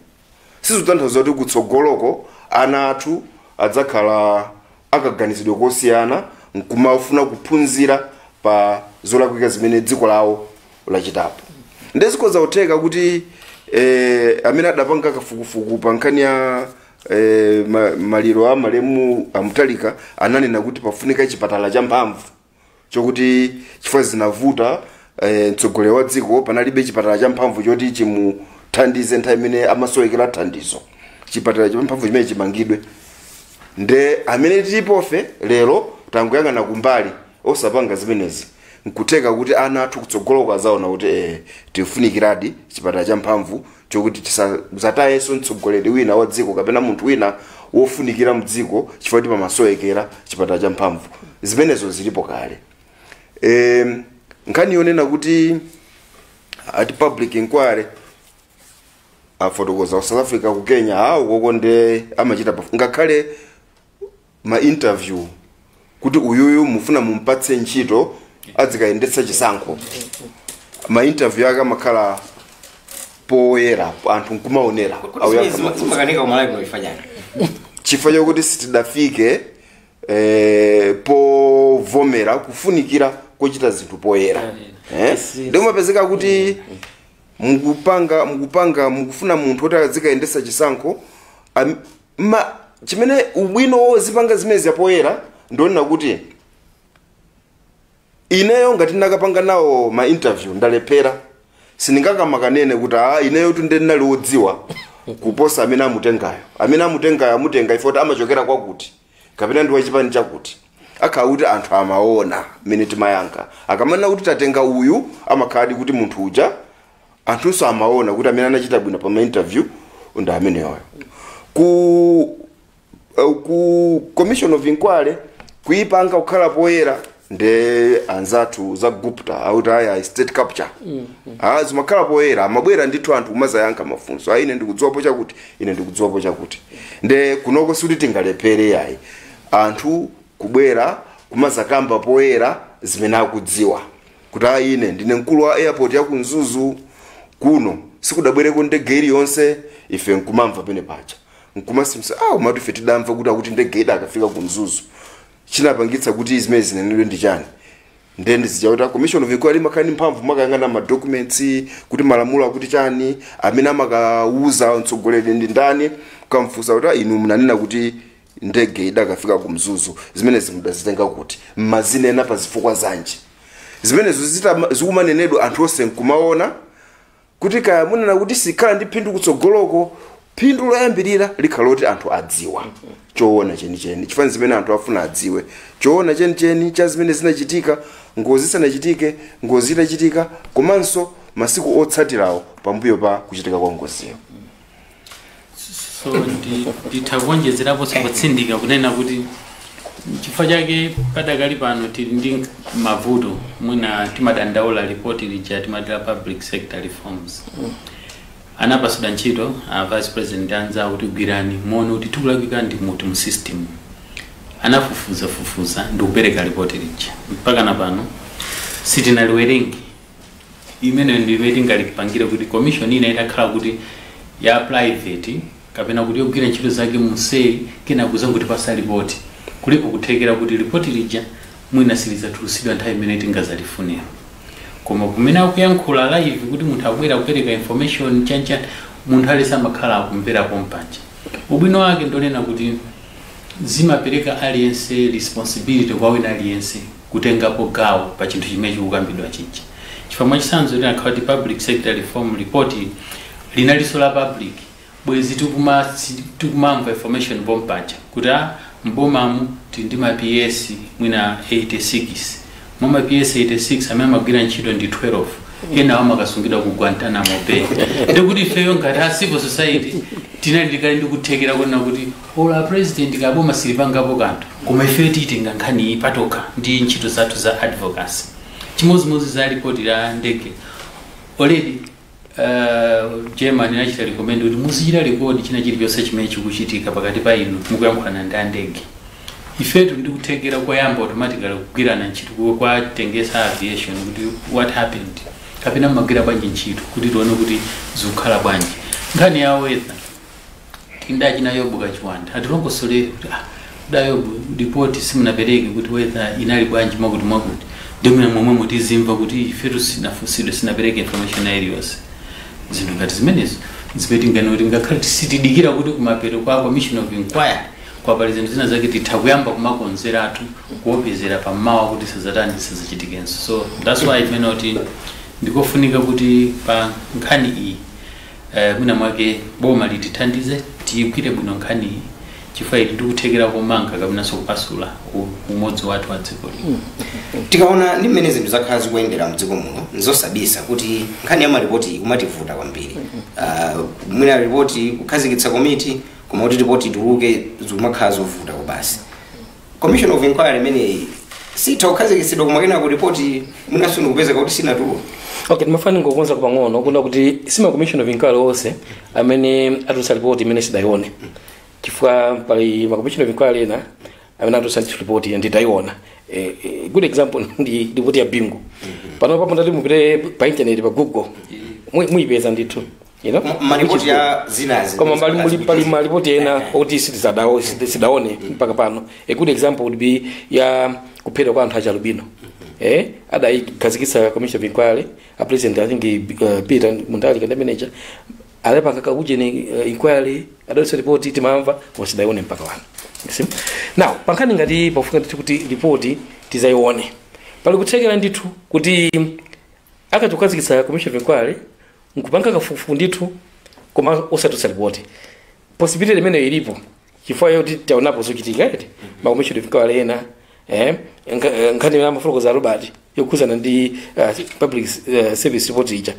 sizikutanthauza kuti kutsogoloko ana athu adzakhala akaganizidwe kosiyana nkumafuna kuphunzira pa zolakwika zimene dziko lawo lachitapo. Ndezikhoza kutheka kuti amene adapanga kafukufuku pa nkhani ya maliro a malemu amuthalika ananena kuti pafunika chipatala cha mphamvu chokuti, chifukwa zinavuta, mtsogoleri wa dziko panalibe chipatala cha mphamvu choti chimuthandize nthawi imene amasowekera thandizo. Chipatala cha mphamvu chimene chimangidwe, nde amene tilipofe lero tangoyang'ana kumbali osapanga zimenezi, nkutheka kuti ana athu kutsogoloko azaona kuti tifunikiradi chipatala cha mphamvu chokuti tisazatayenso mtsogoleri wina wa dziko kapena munthu wina wofunikira mdziko chifukwa kuti pamasowekera chipatala cha mphamvu. Zimenezo zilipo kale. Nkhani yonena kuti ati public inquiry, afotokoza ku South Africa, ku Kenya, awo koko nde amachita ngakhale ma interview kuti uyuyu mufuna mumpatse ntchito adzikayendetsa chisankho, ma interview ake amakhala poyera, anthu nkumaonera, awuyankha mafunso. Zimakanika kumalawi kuno ifanyani? Chifukwa chokuti sitidafike. Povomera kufunikira kochita zinthu poyera. Ndi mumapezeka kuti mukupanga mukufuna munthu oti azikayendesa chisankho, chimene ubwino wozipanga zimene zapoyera ndionena kuti ineyo ngati ndakapanga nawo ma interview ndalephera, sindingakamakanene kuti ineyo tunde ndinali wodziwa kuposa amene amutengayo. Amene amutengayo amutenga ifo kuti amachokera kwakuti kapena ndi wachipani chakuti. Akhala kuti anthu amaona mmene timayankha. Akamanena kuti tatenga uyu, amakhala kuti munthu uja anthunso amaona kuti amene anachita bwino pa ma interview ndi ameneyoyo. Ku commission of inquiry kuipanga kukhala poyera nde anzathu za Gupta auti aya state capture, zimakhala poyera, amabwera ndithu anthu kumazayankha mafunso, ine ndikudziwapo chakuti, ine ndikudziwapo chakuti. Nde kunoko sikuti tingalephere yayi, anthu kubwera kumazakamba poyera zimene akudziwa kuti ine ndine mkulu wa airport ya ku Mzuzu kuno, sikudabwereko ndege iliyonse. Ife nkumamva pene paja nkumasimsa, umati ife tidamva kuti akuti ndege idakafika ku Mzuzu, chinapangitsa kuti zimene zinenedwe ndi chani? Then zichauta commission of inquiry imakhala ndi mphamvu makayang'ana ma documents kuti malamulo akuti chani, amene amakauza mtsogoleri ndi ndani, kukamfunsa kuti inu munanena kuti ndege idakafika ku Mzuzu, zimene zimudazitenga kuti, mmazinena pa zifukwa zanji? Zimenezo zikumanenedwa anthu onse nkumaona kuti kaya munena kuti sikhala ndi phindu kutsogoloko, phindu loyambirira likhala loti anthu adziwa choona chenicheni, chifukwa zimene anthu afuna adziwe choona chenicheni cha zimene zinachitika ngozi isanachitike, ngozi itachitika, komanso masiku otsatirawo pambuyo pa kuchitika kwa ngoziyo. So nditha kuonjezeraponso kutsindika kunena kuti chifukwa chake padakali pano tili ndi mavuto. Mwina timadandaula ripoti lija timatira public sector reforms, anapasidwa ntchito a vice president anzawo kuti gwirani muone kuti tikulakwika ndi muti mu system. Anafufuza fufuza ndi kupereka ripoti lija, mpaka na pano sitinaliwerenge. Imene ndi imene tingalipangire kuti commission ina itakhala kuti ya private kapena kuti yogwira ntchito zake museri, kena kuzanguti pasa ripoti, kulipo kuthekera kuti ripoti lija mwina silizatulusidwa nthawi imene tingazalifunira. Koma kumene akuyankhula live kuti munthu akubwera kupereka information chanchani, munthu alese amakhala akumvera pompanja. Ubwino wake ndonena kuti zimapereka aliyense responsibility kwa wina aliyense kutengapo gawo pa chinthu chimene chikukambidwa chija, chifukwa mwachitsanzo linakhala kuti public sector reform report linalinso la public, bwezi tikumamva information pompaja kuti mbomamu tili ndi ma PS mwina 86, mwa ma PS 86 amene amagwira ntchito ndi 12, ena amakasungidwa ku Guantanamo Bay. Ndikuti ifeyo ngati a civil society tinali tikali ndi kuthekera kunena kuti ola president kaboma silipangapo kanthu, koma ifeyo tiyitenga nkhani iyi patokha ndi ntchito zathu za advocacy. Chimodzimodzi za ripoti la ndege, already Germany inachita recommend kuti muzichita record china chilichonse chimene chikuchitika pakati pa inu mukuyankhulana ndi andege. Ifetu ndikuthekera koyamba automatically kugwirana ntchito kwatengesa aviation kuti what happened, kapena mmagwira bwanji ntchito, kuti tione kuti zikukhala bwanji. Nkhani ya weather, tindachina Yobu Kachiwanda atilongosolere kuti da Yobu, ripoti simunapereke kuti weather inali bwanji mwakuti mwakuti, ndimwe momwe mutizimva kuti ifetu sinafunsidwe, sinapereke information iliyonse. Zinthu ngati zimenezo zimene tingani kuti ngakhale sitidikira kuti kumapeto kwa commission of inquiry kwapali zinthu zina zake, titha kuyamba kumakonzeratu kuopezera pammawa kuti sazatani sazachitikenso. So that's why imene kuti ndikofunika kuti pa nkhani iyi mwina mwake boma litithandize tiyigwire bwino nkhani iyi, chifukwa ili ndikuthekera komanga kapenanso kupasula umodzi wathu wa dziko lino. Tikaona ndi mmene zinthu zakhala zikuyendera mdziko muno, nzosabisa kuti nkhani ya maripoti ikumativuta kwambiri. Mwina ripoti kukhazikitsa komiti, koma kuti ripoti ituluke zikumakhala zovuta kubasi. Commission of inquiry imeneyi sitha kukhazikitsidwa, koma kenako ripoti mwinanso ndikupezeka kuti sinatuluke. Okay, ndimafuna ngokonza pang'ono kuna kuti sima commission of inquiry onse amene atulutsa ripoti imene sidayione, chifukwa pali ma commission of inquiry ena amene atulutsa ripoti nditayiona. Good example ndi ripoti ya Bingu. Pano papo ndati mupite pa internet, pa Google, muyipeza ndithu. You know? Malipoti ya zinazi. Koma pali malipoti ena oti sidaone mpaka pano. A good example would be ya kuphedwa kwa anthu achalubino. Adayikhazikitsa commission of inquiry, a president, I think, Peter Mutharika ndi manager adapanga kakujeni inquiry, adalitsa ripoti, timamva koma sidayione mpaka pano. You see? Now pankhani ngati pofika ndithu kuti ripoti tizayione, pali kuthekera ndithu kuti akati kukhazikitsa commission of inquiry nkupanga kafukufuku ndithu koma osatulutsa ripoti. Possibility imeneyo ilipo chifukwa yoti taonapo zochitika eti ma commission of inquiry ena, nkhani imene amafotokoza Robert yokhuzana ndi public service report ija,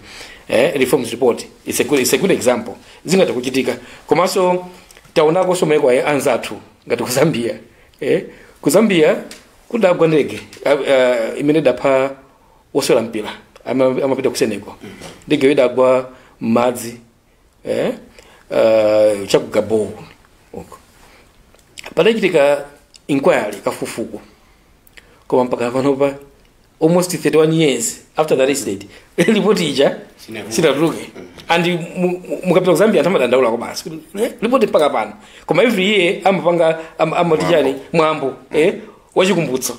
reforms report, it's a good example. Zingathe kuchitika. Komanso taonakonso maiko anzathu ngati ku Zambia. Ku Zambia kudagwa ndege imene idapha osewera mpira amapita ku Senegal. Ndege idagwa m'madzi chaku Gabon uko. Padachitika inquiry, kafukufuku, koma mpaka panopa, almost 31 years after that incident, ripoti ija sinatuluke. And mukapita ku Zambia anthu amadandaula basi kuti, ripoti mpaka pano. Koma every year amapanga amati chani, mwambo wachikumbutso,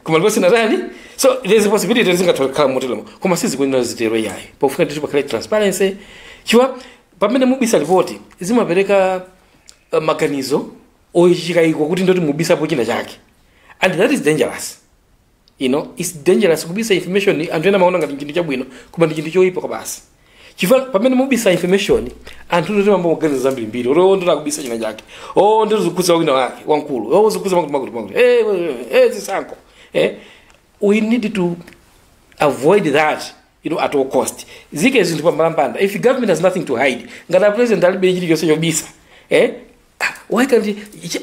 koma ripoti sinatani. So there's a possibility zingathe moteromo, koma sizikuyenera zitero yayi. Pofuna ndithu pakhale transparency, chifukwa pamene mubisa ripoti zimapereka maganizo ochikayiko kuti ndoti mubisapo china chake, and that is dangerous. It's dangerous kubisa information. Anthu ena maona ngati chinthu chabwino, koma ndi chinthu choyipa basi, chifukwa pamene mubisa information anthu ndoti mambo muganiza zambirimbiri, oti ndoti akubisa china chake, o ndoti zikukhudza wina wake wamkulu, o zikukhudza makuti makuti makuti, zisankho. We need to avoid that at all cost. Zike zinthu pambalambanda. If government has nothing to hide, ngati a president alibe chilichonse chobisa, why can't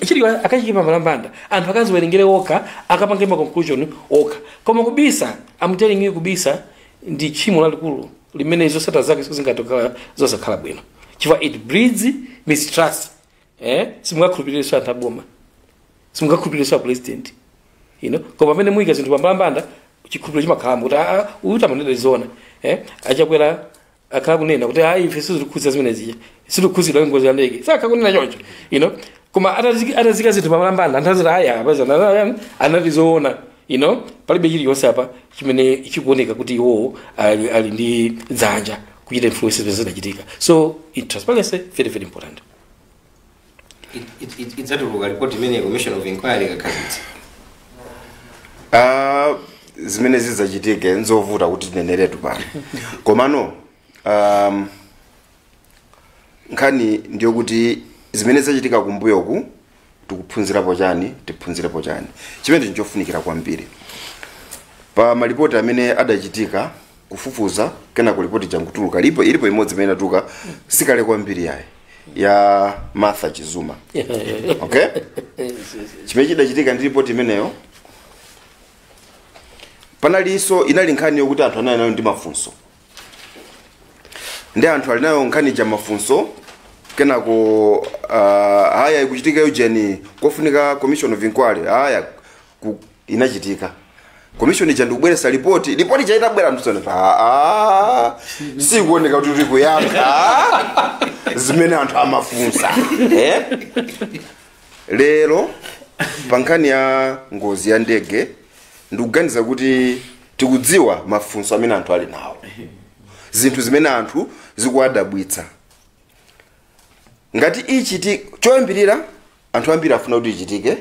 chili akachike pambalambanda, anthu akaziwerengere okha, akapange ma conclusion okha? Koma kubisa, I'm telling you, kubisa ndi tchimo lalikulu limene zotsatira zake zingatokhala zosakhala bwino, chifukwa it breeds mistrust. Simungakhulupirirenso anthu aboma, simungakhulupirirenso a president. Koma pamene muyika zinthu pambalambanda, chikhulupiriro chimakhalamo kuti uyu tamanena zona. Achakwera akhala kunena kuti ayi, ife sizikukhudza zimene zija, sizikukhuzidwa ngozi ya ndege, sakhala kunena choncho. Koma atazika zinthu pambalambanda, anthu aziti aya apeza anati zoona, palibe chilichonse apa chimene chikuoneka kuti iwowo ali ndi dzanja kuchita influence zimene zinachitika. So transparency, very very important. Idzatuluka report imene commission of inquiry ikakhazikitsa? Zimene zidzachitike nzovuta kuti tineneretu pano, komano nkhani ndiyokuti zimene zachitika kumbuyoku tikuphunzirapo chani, tiphunzirepo chani, chimene nchofunikira kwambiri. Pa malipoti amene adachitika kufufuza, kenako ripoti jankutuluka, lipo ilipo imodzi imene inatuluka sikale kwambiri yayi, ya Martha Chizuma. Okay, chimene chidachitika ndi ripoti imeneyo, panalinso inali nkhani yokuti anthu anali nayo ndi mafunso, ndi anthu ali nayo nkhani ja mafunso. Kenako haya ikuchitika eugeni, kofunika commission of inquiry. Haya inachitika commission ija ndikubweresa ripoti. Ripoti ija itabwera, anthu tsona sikuoneka kuti tuli kuyankha zimene anthu amafunsa, eh? Lero pa nkhani ya ngozi ya ndege, ndikuganiza kuti tikudziwa mafunso amene anthu ali nawo, zinthu zimene anthu zikuwadabwitsa. Ngati ichiti choyambirira, anthu ambiri afuna kuti ichitike,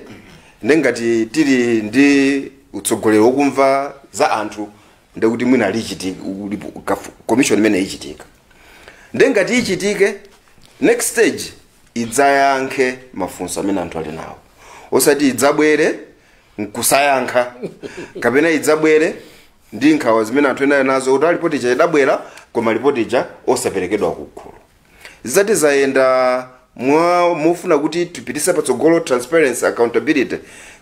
ndi ngati tili ndi utsogoleri wokumva za anthu, ndekuti mwina alichitika commission imene ichitika. Ndi ngati ichitike, next stage idzayankhe mafunso amene anthu ali nawo, osati idzabwere nkusayankha kapena idzabwere ndi nkhawa zimene anthu ena ali nazo kuti ripoti ija idabwera koma ripoti ija osaperekedwa kugulu. Zizati zayenda mwa mofuna kuti tipitise patsogolo transparency, accountability,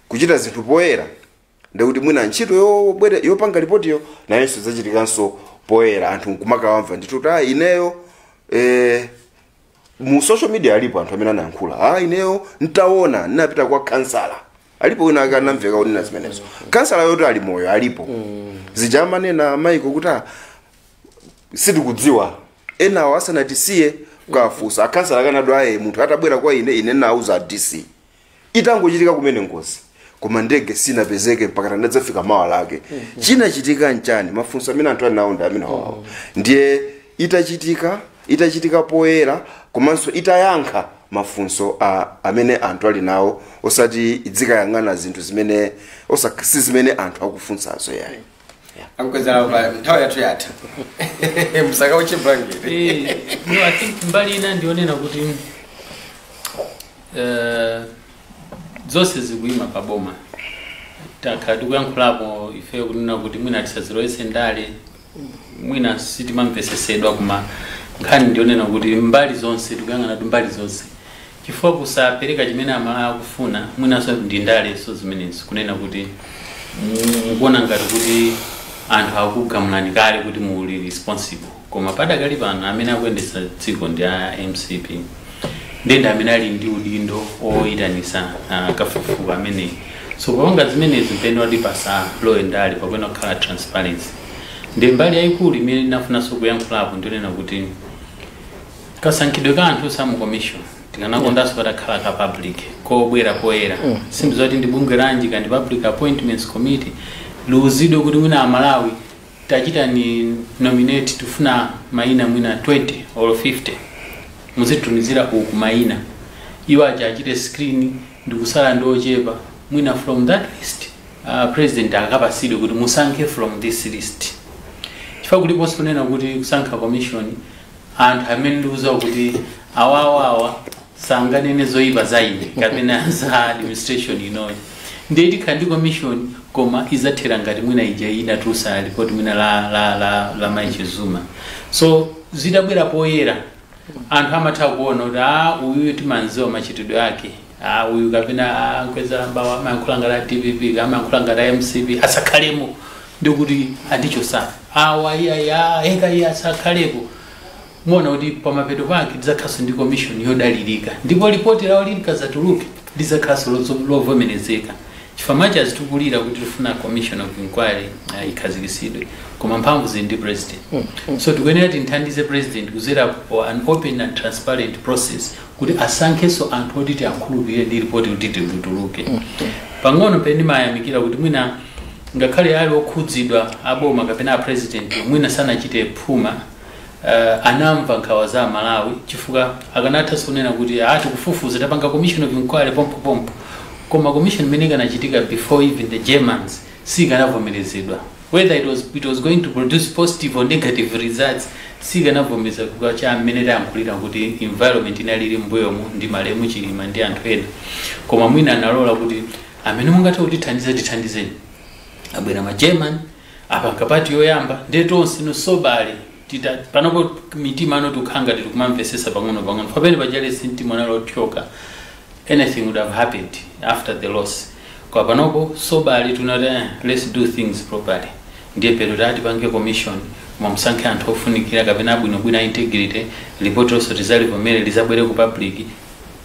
kuchita zinthu poyera, ndikuti mwina ntchito yobwere yopanga ripotiyo nayonso idzachitikanso poyera, anthu nkumakawamva ndithu kuti ineyo, mu social media alipo anthu amene anayankhula, ineyo ntaona ndinapita kwa kansala. Alipo wina ake anamveka kunena zimenezo, kansala yoti ali moyo alipo. Zija amanena maiko kuti sitikudziwa. Enawo asanatisiye kukafunsa akhansala akanadwa aye munthu atabwera kwa ine, ine nauza DC itangochitika kumene ngozi, koma ndege sinapezeke mpaka tandadzafika mawa lake. Chinachitika nchani? Mafunso amene anthu ali nawo ndi amene wawo. Ndiye itachitika poyera komanso itayankha mafunso amene anthu ali nawo, osati idzikayang'ana zinthu zimene si zimene anthu akufunsazo yayi. Ankwezala, pa nthawi yathu yatha, musakauche blanket. No, I think mbali ina ndionena kuti zonse zikuyima paboma. Takhala tikuyankhulapo ife kunena kuti mwina tisazilowetse ndale, mwina sitimamvesesedwa, koma nkhani ndionena kuti mbali zonse tikuyang'ana kuti mbali zonse, chifukwa kusapereka chimene Amalawi akufuna mwinanso ndi ndaleso zimenezi, kunena kuti mukuona ngati kuti anthu akugamulani kale kuti muli responsible. Koma padakali pano amene akuyendetsa dziko ndi a MCP, ndende amene ali ndi udindo oyitanisa kafukufuku ameneyi. So popanga zimenezi mpene wati pasalowe ndale, pakuena kukhala transparency. Ndi mbali yayikulu imene ndinafunanso kuyankhulapo ndionena kuti kasankhidwe ka anthu samu commission tikanakondanso patakhala ka public, kobwera poyera. Sindizoti ndi bungwe lanji kandi Public Appointments Committee liuzidwe kuti mwina Amalawi tachita ni nominate, tifuna mayina mwina 20 or 50, muzitumizira uku mayina. Iwo aja achite screen ndikusala ndi ochepa. Mwina from that list president akapasidwe kuti musankhe from this list, chifukwa kuliponso kunena kuti kusankha commission anthu amene ndikuziwa kuti awawawa sanganene zoyipa za ine kapena za administration inoyi. Ndiye tikhala ndi commission koma izathera ngati mwina ija inatulutsa ripoti mwina la Mai Zuma. So zidabwera poyera, anthu amatha kuona kuti a uyu timanziwa machitidwe ake, a uyu kapena a Mkwezalamba amayankhula ngati a DPP, amayankhula ngati a MCP, asakhalemo, ndikuti andichosa awa iya eka iya asakhalepo. Muona kuti pamapeto pake tidzakhalanso ndi commission yodalirika, ndipo ripoti lawo likazatuluke lidzakhalanso lovomerezeka, chifukwa machi azitikulira kuti tifuna commission of inquiry ikhazikisidwe, koma mphamvu zili ndi president. So tikuyenera tinthandize president kuzera for an open and transparent process kuti asankhenso anthu oti tiakhulupirire ndi ripoti kuti tilutuluke. Pang'ono pene ndimayamikira kuti mwina ngakhale ali okhudzidwa aboma kapena a president mwina sanachite phuma, anamva nkhawa za Malawi, chifukwa akanatha kunena kuti ati kufufuza tapanga commission of inquiry pompopompo, koma commission imene ikanachitika before even the Germans sikanavomerezedwa. Whether it was going to produce positive or negative results, sikanavomereza kuka cha mmene tayankhulira kuti environment inalili mbuyomu ndi malemu Chilima ndi anthu ena. Koma mwina analola kuti amene mungathe kutithandiza tithandizeni. Abwera ma German, apanga part yoyamba, ndiye tonse nosobale tita panopo mitima ano tikhanga tiri kumamvesesa pang'ono pang'ono pamene pachale mtima unalothyoka. Anything would have happened after the loss. Kwa panopo sobali tunati let's do things properly. Ndiye pero tati pange commission, koma musankhe anthu ofunikira kapena abwinobwino a integrity. Ripoti lonse tizalivomere, lizabwere ku public,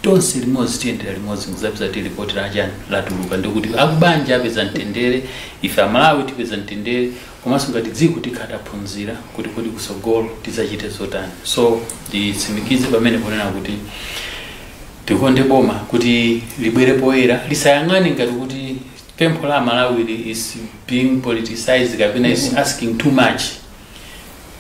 tonse limodzi tiyendera limodzi nkuzapeza ti ripoti lachani latuluka, ndikuti akubanja apeza mtendere, ife Amalawi tipeza mtendere, komanso ngati dziko tikhataphunzira kuti kusogolo tidzachite zotani. So nditsimikize pamene ponena kuti tikonde boma kuti libwere poyera, lisayang'ane ngati kuti pempho la Malawi is being politicized kapena is asking too much.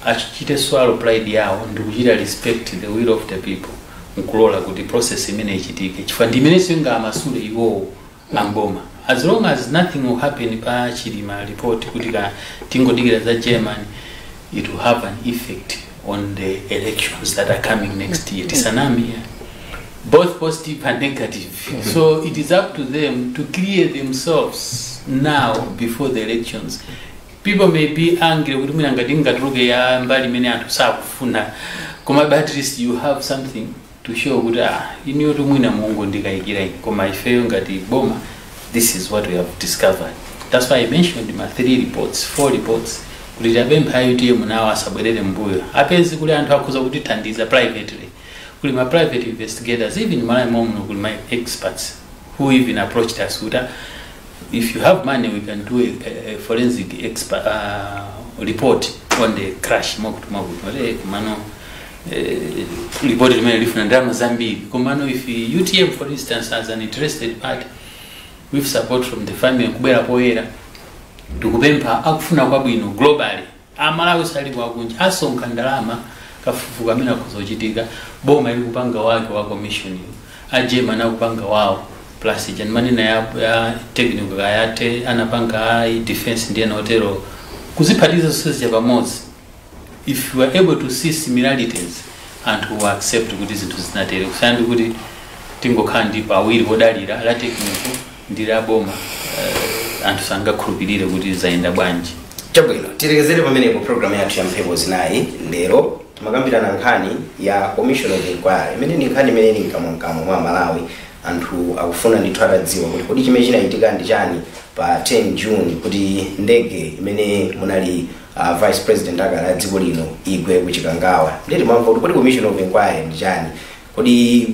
Achite swallow pride yawo ndikuchita respect the will of the people, nkulola kuti process imene ichitike, chifukwa ndi imene singamasule iwowo amboma. As long as nothing will happen pa Chilima report, kuti ka tingodikira za German, it will have an effect on the elections that are coming next year. Tisanami, both positive and negative. So it is up to them to clear themselves now before the elections. People may be angry kuti mwina ngati ngatuluke ya mbali imene anthu sakufuna, koma but at least you have something to show kuti ah, iniyo tumwina mungu ndikayikira ine, koma ifeyo ngati boma, this is what we have discovered. That's why I mentioned my three reports, four reports, kuti tapempha UTM nawo asabwerere mbuyo, apezi kuli anthu akhoza kutithandiza privately, kuli ma private investigators, even Malawi momuno kuli ma experts who even approached us kuti if you have money we can do a forensic expert report on the crash, mwakuti mwakuti mate kumano. Ripoti limene lifuna ndalama zambiri. Komano if UTM, for instance, as an interested party with support from the family, kubwera poyera ndikupempha akufuna kwabwino globally, Amalawi sali kwakunja asonkha ndalama, kafukufuku amene akuzochitika, boma ili kupanga wake wa commission, a German akupanga wawo, plus janmanena ya technical yate anapanga a defense ndiye notero kuziphatiza zonse pamodzi. If you are able to see similarities, anthu will accept kuti zinthu zinatere, kusiyana ndi kuti tingokhala ndi pawiri podalira la technical ndi la boma, anthu sangakhulupirire kuti zayenda bwanji. Chabwino, tilekezere pamenepo programu yathu ya Mphepo Zinayi. Lero timakambirana nkhani ya commission of inquiry, imene ndi nkhani imene ili mkamwamkamwa mwa Malawi. Anthu akufuna ndithu atadziwa kuti kodi chimene chinachitika ndi chani pa 10 June kuti ndege imene munali vice president akale a dziko lino igwe kuchikangawa. Ndiye timamva kuti kodi commission of inquiry ndi chani, kodi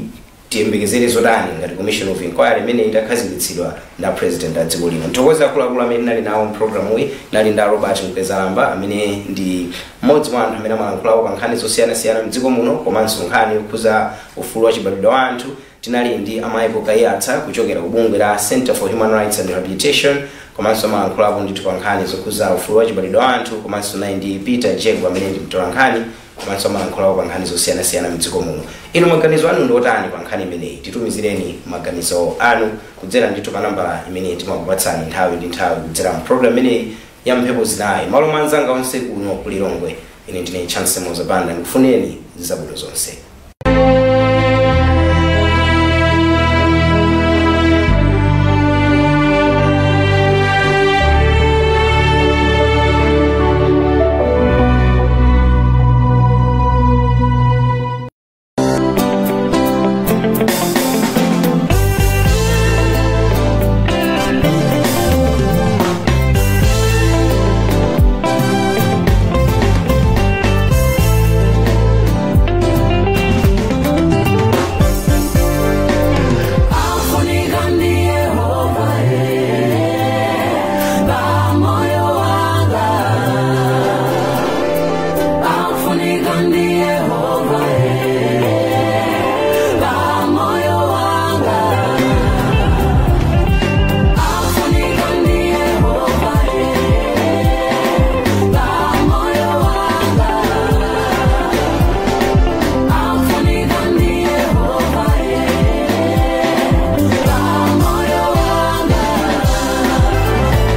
tiyembekezere zotani ngati commission of inquiry imene itakhazikitsidwa na president a dziko lino. Nthokoza akuluakulu amene nali nawo mpulogalamu iyi. Nali nda Robert Mkwezalamba, amene ndi mmodzi mwa anthu amene amalankhulawo pa nkhani zosiyanasiyana mdziko muno komanso nkhani yokhuza ufulu wa chibadwidwe wa anthu. Tinali ndi a Michael Kaiyatsa kuchokera ku bungwe la Center for Human Rights and Rehabilitation, komanso amalankhulapo ndithu pa nkhani zokhuza ufulu wa chibadwidwe wa anthu. Komanso nayi ndi Peter Jegwa, amene ndi mtola nkhani komanso amalankhulapo pa nkhani zosiyanasiyana mdziko muno. Inu maganizo anu ndi otani pa nkhani imeneyi? Titumizireni maganizo anu kudzera ndithu pa nambala imene timakupatsani nthawi ndi nthawi kudzera mu program imeneyi ya Mphepo Zinayi. Malo mwa anzanga onse kuno ku Lilongwe, ine ndine Chance Mozabanda, ndikufuneni zabwino zonse.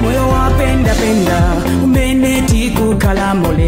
Moyo wapenda penda umene tikukhala mole.